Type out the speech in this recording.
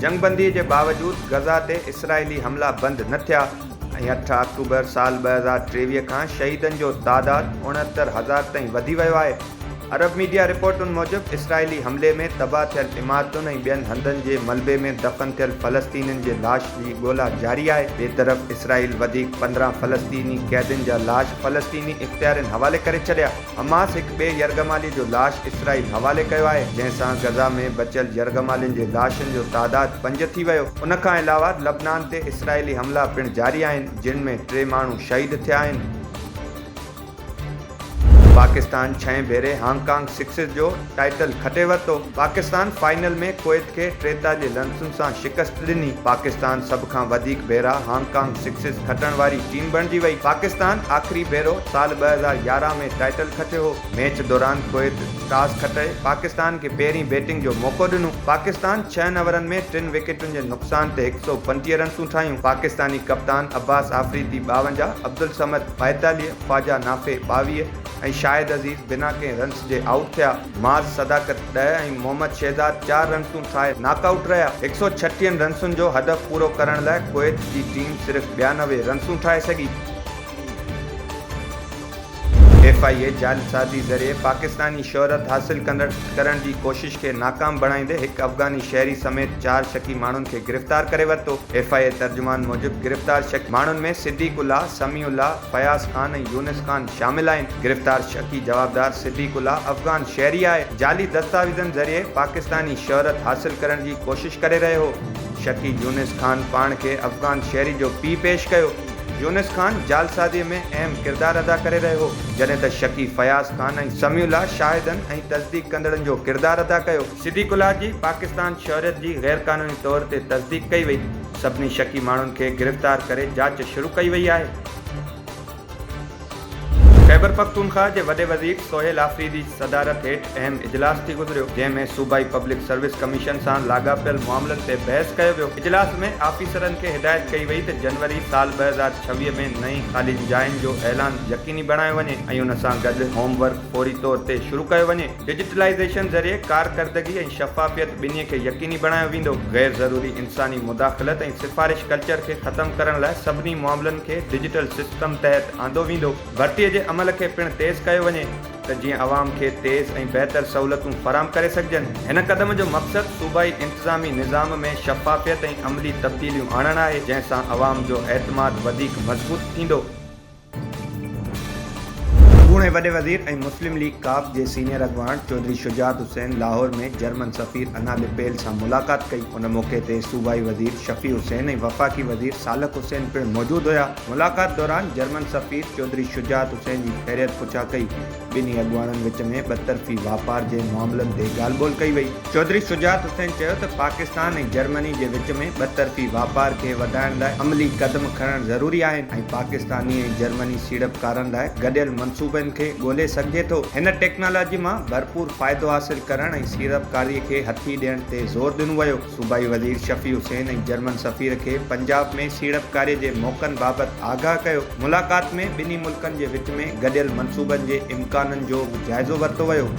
جنگبندي جي باوجود غزه تي اسرائيلي حملا بند نه ٿيا ۽ اٺ آڪٽوبر سال 2023 کان شهيدن جو تعداد 69 هزار تائين وڌي ويو آهي. عرب ميڊيا رپورٽن موجب اسرائيلي حملي ۾ تباهه ٿيل عمارتن ۽ ٻين هنڌن جي ملبي ۾ دفن ٿيل فلسطينين جي لاش جي ڳولا جاري آهي. ٻئي طرف اسرائيل وڌيڪ 15 فلسطيني قيدين جا لاش فلسطيني اختيارين حوالي ڪري ڇڏيا. حماس هڪ ٻئي يرغمالي جو لاش اسرائيل حوالي ڪيو آهي، جنهن سان غزه ۾ بچيل يرغمالين جي لاشن جو تعداد پنج ٿي ويو. ان کان علاوه لبنان تي اسرائيلي حملا پڻ جاري آهن، جن ۾ ٽي ماڻهو شهيد ٿيا آهن. پاڪستان ڇهين ڀيري هانگ ڪانگ سڪسز جو ٽائيٽل کٽي ورتو، پاڪستان فائنل ۾ ڪويت کي 43 رنسن سان شڪست ڏني، پاڪستان سڀ کان وڌيڪ ڀيرا هانگ ڪانگ سڪسز کٽڻ واري ٽيم بڻجي وئي، پاڪستان آخري ڀيرو سال 2011 ۾ ٽائيٽل کٽيو هو، ميچ دوران ڪويت ٽاس کٽي پاڪستان کي پهرين بيٽنگ جو موقعو ڏنو، پاڪستان ڇهن اوورن ۾ ٽن وڪيٽن جي نقصان تي 135 رنسون ٺاهيون، پاڪستاني ڪپتان عباس آفريدي 52، عبدالصمد 42، خواجه نافع 22 ۽ شاهد عزيز بنا ڪنهن رنس جي آئوٽ ٿيا، معاذ صداقت ڏهه ۽ محمد شهزاد چار رنسون ٺاهي ناڪ آئوٽ رهيا، 136 رنسن جو هدف پورو ڪرڻ لاء ڪويت جي ٽيم صرف 92 رنسون ٺاهي سگهي. ايف I اي جعلسازي ذريعي پاڪستاني شهرت حاصل ڪندڙ ڪرڻ جي ڪوشش کي ناڪام بڻائيندي هڪ افغاني شهري سميت چار شڪي ماڻهن کي گرفتار ڪري ورتو. ايف I اي ترجمان موجب گرفتار شڪي ماڻهن ۾ صديق الله، سميع الله، فياض خان ۽ يونس خان شامل آهن. گرفتار شڪي جوابدار صديق الله افغان شهري آهي، جعلي دستاويزن ذريعي پاڪستاني شهرت حاصل ڪرڻ جي ڪوشش ڪري رهيو هو. شڪي يونس خان پاڻ کي افغان شهري جو پيء پيش ڪيو. يونس خان جعلسازي ۾ اهم ڪردار ادا ڪري رهيو هو، جڏهن ته شڪي فياض خان ۽ سميع الله شاهدن ۽ تصديق ڪندڙن جو ڪردار ادا ڪيو. صديق الله جي پاڪستان شهريت جي غيرقانوني طور تي تصديق ڪئي وئي. سڀني شڪي ماڻهن کي گرفتار ڪري جاچ شروع ڪئي وئي آهي. خيبرپختونخواهه جي وڏي وزير سهيل آفريدي جي صدارت هيٺ اهم اجلاس ٿي گذريو، جنهن ۾ صوبائي پبلڪ سروس ڪميشن سان لاڳاپيل معاملن تي بحث ڪيو ويو. اجلاس ۾ آفيسرن کي هدايت ڪئي وئي ته جنوري سال 2026 ۾ نئين خالي جاين جو اعلان يقيني بڻايو وڃي ۽ ان سان گڏ هوم ورڪ فوري طور تي شروع ڪيو وڃي. ڊجيٽلائيزيشن ذريعي ڪارڪردگي ۽ شفافيت ٻنهي کي يقيني بڻايو ويندو، غير ضروري انساني مداخلت ۽ سفارش ڪلچر کي ختم ڪرڻ لاء سڀني معاملن کي ڊجيٽل سسٽم تحت آندو ويندو، ڀرتي جي عمل کي پڻ تيز ڪيو وڃي ته جيئن عوام کي تيز ۽ بهتر سهولتون فراهم ڪري سگهجن. هن قدم جو مقصد صوبائي انتظامي نظام ۾ شفافيت ۽ عملي تبديليون آڻڻ آهي، جنهن سان عوام جو اعتماد وڌيڪ مضبوط ٿيندو. اڳوڻي وڏي وزير ۽ مسلم ليگ ق جي سينيئر اڳواڻ چوڌري شجاعت حسين لاهور ۾ جرمن سفير انا لپيل سان ملاقات ڪئي. ان موقعي تي صوبائي وزير شفيع حسين ۽ وفاقي وزير سالڪ حسين پڻ موجود هيا. ملاقات دوران جرمن سفير چوڌري شجاعت حسين جي خيريت پڇا ڪئي. ٻنهي اڳواڻن وچ ۾ ٻطرفي واپار جي معاملن تي ڳالهه ٻولهه ڪئي وئي. چوڌري شجاعت حسين چيو ته پاڪستان ۽ جرمني جي وچ ۾ ٻطرفي واپار کي وڌائڻ لاء عملي قدم کڻڻ ضروري آهن ۽ پاڪستاني ۽ جرمني سيڙپڪارن لاء گڏيل منصوبن کي ڳولي سگهجي ٿو. هن ٽيڪنالاجي مان ڀرپور فائدو حاصل ڪرڻ ۽ سيڙپڪاري کي هٿي ڏيڻ تي زور ڏنو ويو. صوبائي وزير شفيع حسين ۽ جرمن سفير کي پنجاب ۾ سيڙپڪاري جي موقعن بابت آگاهه ڪيو. ملاقات ۾ ٻنهي ملڪن جي وچ ۾ گڏيل منصوبن جي امڪانن جو به جائزو ورتو ويو.